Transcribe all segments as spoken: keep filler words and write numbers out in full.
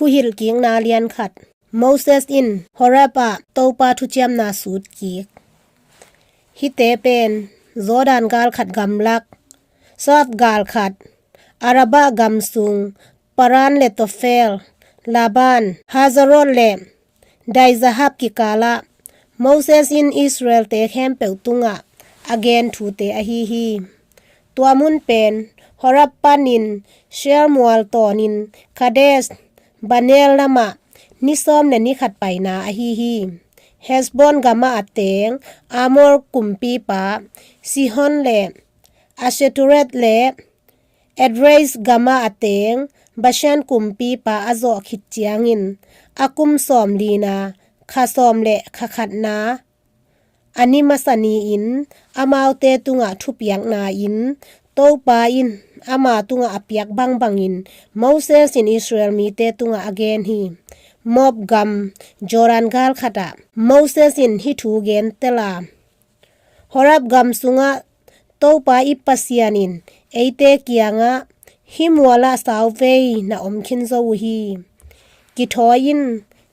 Huhilhkikna lian khat. Moses in Horeb ah Topa thuciamna sut kik. Hihte pen Jordan galkhat gamlak, Saf galkhat, Arabah gam sung, Paran le Tophel, Laban, Hazerot le Dibzahab kikalah Moses in Israel-te khempeuh tungah a gen thute ahi hi. Tua mun pen Horeb panin Seir mual tawnin Kadesh Barnea lamah ni sawm le ni khat paina ahi hi. Hesbon gamah a teng Amor kumpipa Sihon le Ashtaroth le Edrei gamah a teng Bashan kumpipa a zawh khit ciangin a kum sawm lina, kha sawm le kha khatna a ni masa ni-in amaute tungah thupiakna in Topa in ama tungah a piak bangbangin Moses in Israel mite tungah a gen hi. Moab gam Jordan galkhatah Moses in hih thu gen tel a, Horeb gam sungah Topa i Pasian in eite kiangah hih mualah sauvei na om khin zo uh hi. Kithawi in,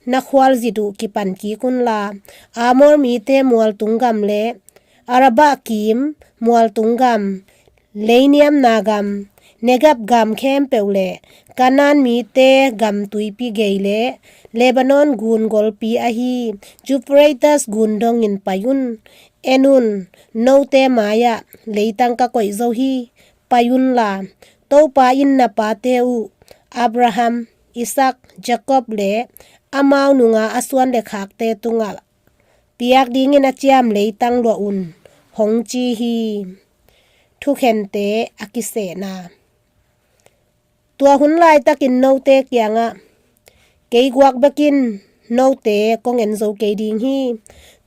na khualzin uh kipan kik unla, Amor mite mualtung gam le Arabah kim mualtung gam, leiniamna gam, Negeb gam khempeuh le Kanaan mite gam tuipi gei le Lebanon gun golpi ahi Euphrates gun dongin pai un. En un, note mai-ah leitang ka koih zo hi. Pai unla, Topa in na pate uh Abraham, Isaac, Jacob le amau nunga a suan le khakte tungah piak dingin a ciam leitang luah un, hong ci hi. Thukhente a kisehna. Tua hun laitakin note kiangah, kei guak bekin note kong en zo kei ding hi.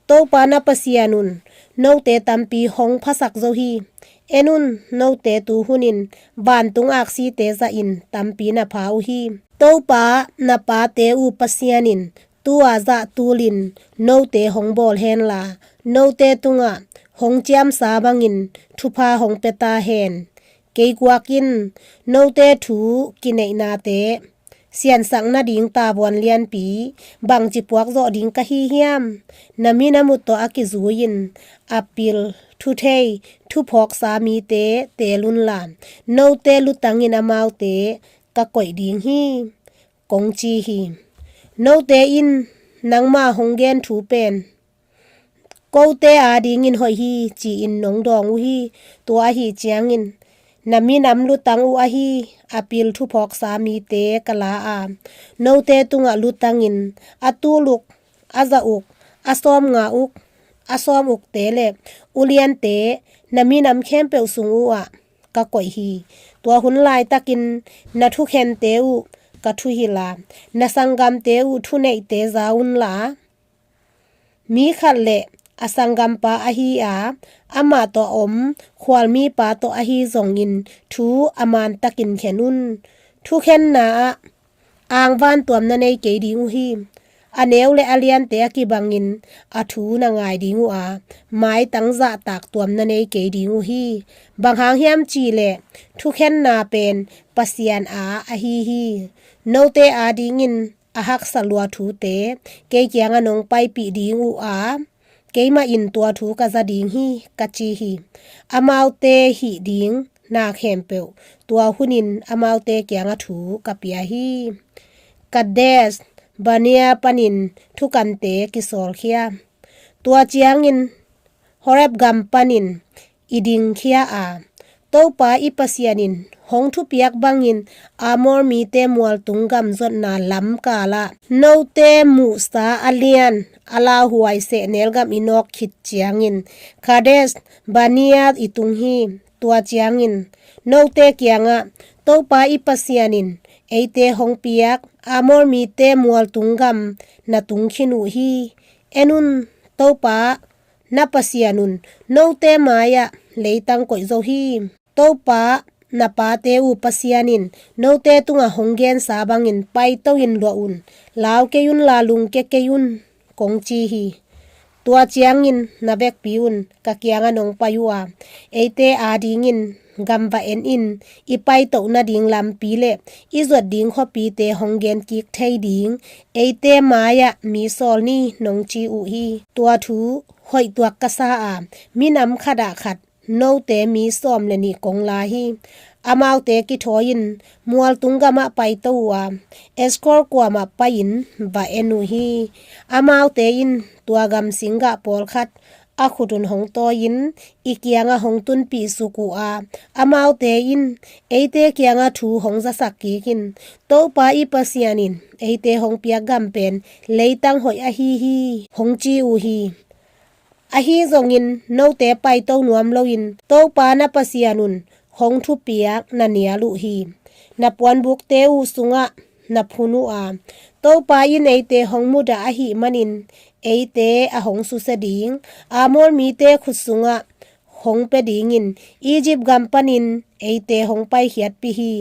Topa na Pasian un note tampi hong phasak zo hi. En un, note tu hunin vantung aksite zahin tampi na pha uh hi. Topa na pate uh Pasian in tu-a zah tulin note hong bawl henla, note tungah hong ciamsa bangin thupha hong pia ta hen. Kei guak in note thu kineihnate siansak nading tavuan lianpi bangci puak zawh ding ka hi hiam? Na minam uh tawh a kizui-in a pil, thuthei, thuphawksa mite teel unla, note lutangin amaute ka koih ding hi, kong ci hi. Note in nangma hong gen thu pen kote adingin hoih hi, ci-in nong dawng uh hi. Tua ahi ciangin na minam lutang uh ahi a pil thuphawksa mite ka la a, note tungah lutangin a tul uk, a za uk, a sawmnga uk, a sawm ukte le uliante na minam khempeuh sung uhah ka koih hi. Tua hun laitakin na thukhente uh ka thuhilh a, na sanggamte uh thuneihte za unla, mi khat le a sanggampa ahi a, amah tawh a om khualmipa tawh ahi zongin thu a mantakin khen un. Thukhenna ah angvan tuam na nei kei ding uh hi. A neu le a liante a kibangin a thu na ngai ding uh a, maitang zahtak tuam na nei kei ding uh hi. Bang hang hiam cihleh thukhenna pen Pasian a ahi hi. Note adingin a haksa lua thute kei kiangah nong paipih ding uh a, keimah in tua thu ka za ding hi, ka ci hi. Amaute hih ding na khempeuh tua hunin amaute kiangah thu ka pia hi. Kadesh Barnea panin thukante kisawlkhia. Tua ciangin Horeb gam panin i dingkhia a, Topa i Pasian in hong thupiak bangin Amor mite mualtung gam zotna lam kalah note muhsa a lian a lauhuai sehnel gam i nawk khit ciangin Kadesh Barnea i tung hi. Tua ciangin note kiangah, Topa i Pasian in eite hong piak Amor mite mualtung gam na tung khin uh hi. En un, Topa na Pasian un note mai-ah leitang koih zo hi. Topa na pate uh Pasian in note tungah hong gensa bangin paito-in luah un, lau kei unla lungkia kei un, kong ci hi. Tua ciangin na vekpi un ka kiangah nong pai uh a, eite adingin gam va en in, i paitoh nading lampi le i zuat ding khuapite hong gen kik thei ding eite mai-ah mi sawl ni, nong ci uh hi. Tua thu hoih tuak ka sa a, minam khat ah khat note mi sawm le nih kong la hi. Amaute kithawi-in mualtung gamah paito uh a, Eskol kuamah pai-in va en uh hi. Amaute in tua gam singgah pawlkhat a khut un hong tawi-in i kiangah hong tunpih suk uh a, amaute in eite kiangah thu hong zasak kik in, Topa i Pasian in eite hong piak gam pen leitang hoih ahi hi, hong ci uh hi. Ahi zongin note paito nuam loin Topa na Pasian un hong thupiak na nial uh hi. Na puanbukte uh sungah na phun uh a, Topa in eite hong mudah ahih manin eite a hong susia ding Amor mite khut sungah hong pia dingin Egypt gam panin eite hong paikhiatpih hi.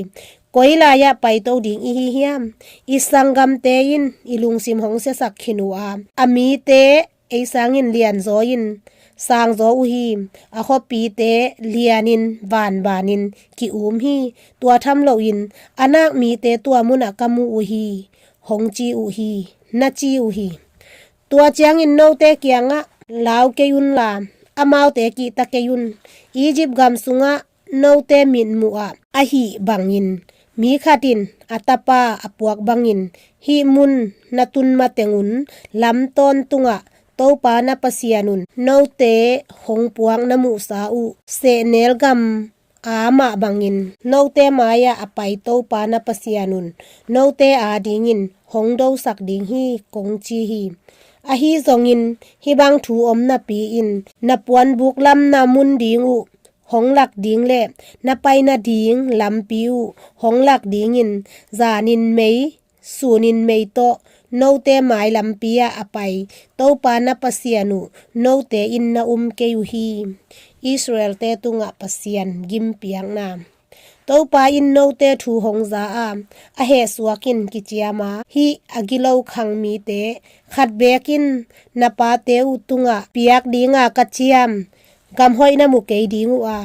Koi lai-ah paito ding i hi hiam? I sanggamte in i lungsim hong siasak khin uh a, a mite ei sangin lianzaw in sangzaw uh hi. A khuapite lianin vanvanin ki-um hi. Tua tham loin a nak mite tua munah ka mu uh hi, hong ci uh hi, na ci uh hi. Tua ciangin note kiangah lau kei unla, amaute kihta kei un. Egypt gam sungah note mitmuh ah ahih bangin mi khat in a tapa a puak bangin hih mun na tun matengun lam tawntungah Topa na Pasian un note hong puak na muhsa uh sehnel gam a mah bangin note mai-ah a pai Topa na Pasian un note adingin hong dosak ding hi, kong ci hi. Ahi zongin hih bang thu om napi-in na puanbuk lam na mun ding uh hong lak ding le na pai nading lampi uh hong lak dingin zanin mei, sunin mei tawh note mai lampi ah a pai Topa na Pasian uh note in na um kei uh hi. Israelte tungah Pasian gimpiakna. Topa in note thu hong za a, a hehsuak in kiciam a, hih a gilo khang mite khat beek in na pate uh tungah piak dinga ka ciam gam hoih na mu kei ding uh a,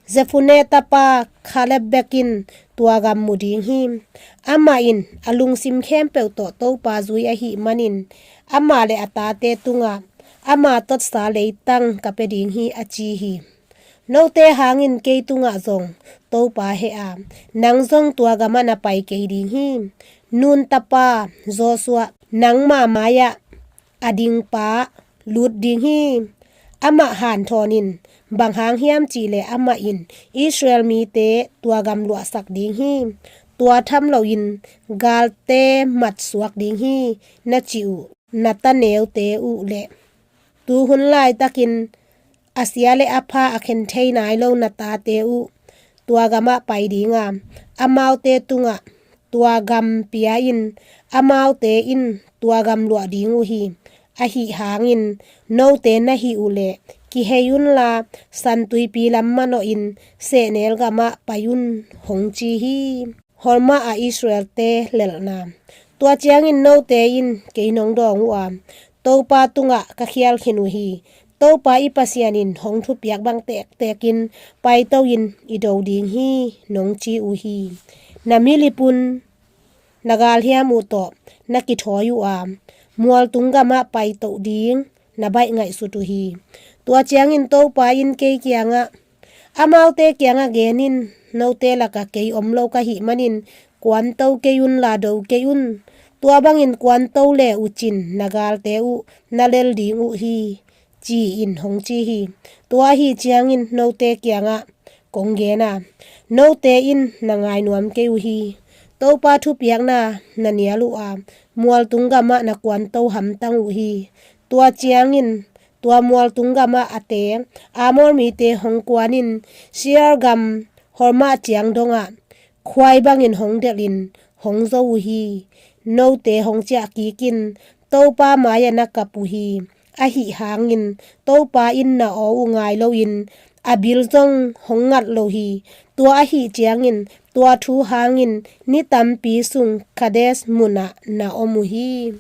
Jephunneh tapa Kaleb bek in tua gam mu ding hi. Amah in a lungsim khempeuh tawh Topa zui ahih manin amah le a tate tungah ama totsa leitang ka pia ding hi, a ci hi. Note hangin kei tungah zong Topa heh a, nang zong tua gamah na pai kei ding hi. Nun tapa Joshua nangma mai-ah a dingpa lut ding hi. Amah hanthawn in, bang hang hiam cihleh amah in Israel mite tua gam luahsak ding hi. Tua tham loin galte matsuak ding hi, na cih uh na ta neute uh le tu hun laitakin a sia le a pha a khen thei nai lo na tate uh tua gamah pai dinga, amaute tungah tua gam pia in, amaute in tua gam luah ding uh hi. Ahi hangin note na hih uh leh kihei unla, San Tuipi lam manawhin sehnel gamah pai un, hong ci hi. Hormah a Israelte lelhna. Tua ciangin note in kei nong dawng uh a, Topa tungah ka khial khin uh hi. Topa i Pasian in hong thupiak bang tektekin paito in i do ding hi, nong ci uh hi. Na milip un, na galhiam uh tawh na kithawi uh a, mualtung gamah paito ding na baih ngaihsut uh hi. Tua ciangin Topa in kei kiangah, amaute kiangah gen in, note lakah kei om lo ka hih manin kuanto kei unla do kei un. Tua bangin kuanto le uh cin na galte uh na lel ding uh hi, ci-in hong ci hi. Tua ahi ciangin note kiangah kong gen a, note in na ngai nuam kei uh hi. Topa thupiakna na nial uh a, mualtung gamah na kuanto hamtang uh hi. Tua ciangin tua mualtung gamah a teng Amor mite hong kuanin Seir gam Hormah ciang dongah khuai bangin hong delhin hong zo uh hi. Note hong ciah kikin Topa mai-ah na kap uh hi. Ahi hangin Topa in na aw uh ngai loin a bil zong hong ngat lo hi. Tua ahi ciangin tua thu hangin ni tampi sung Kadesh munah na om uh hi.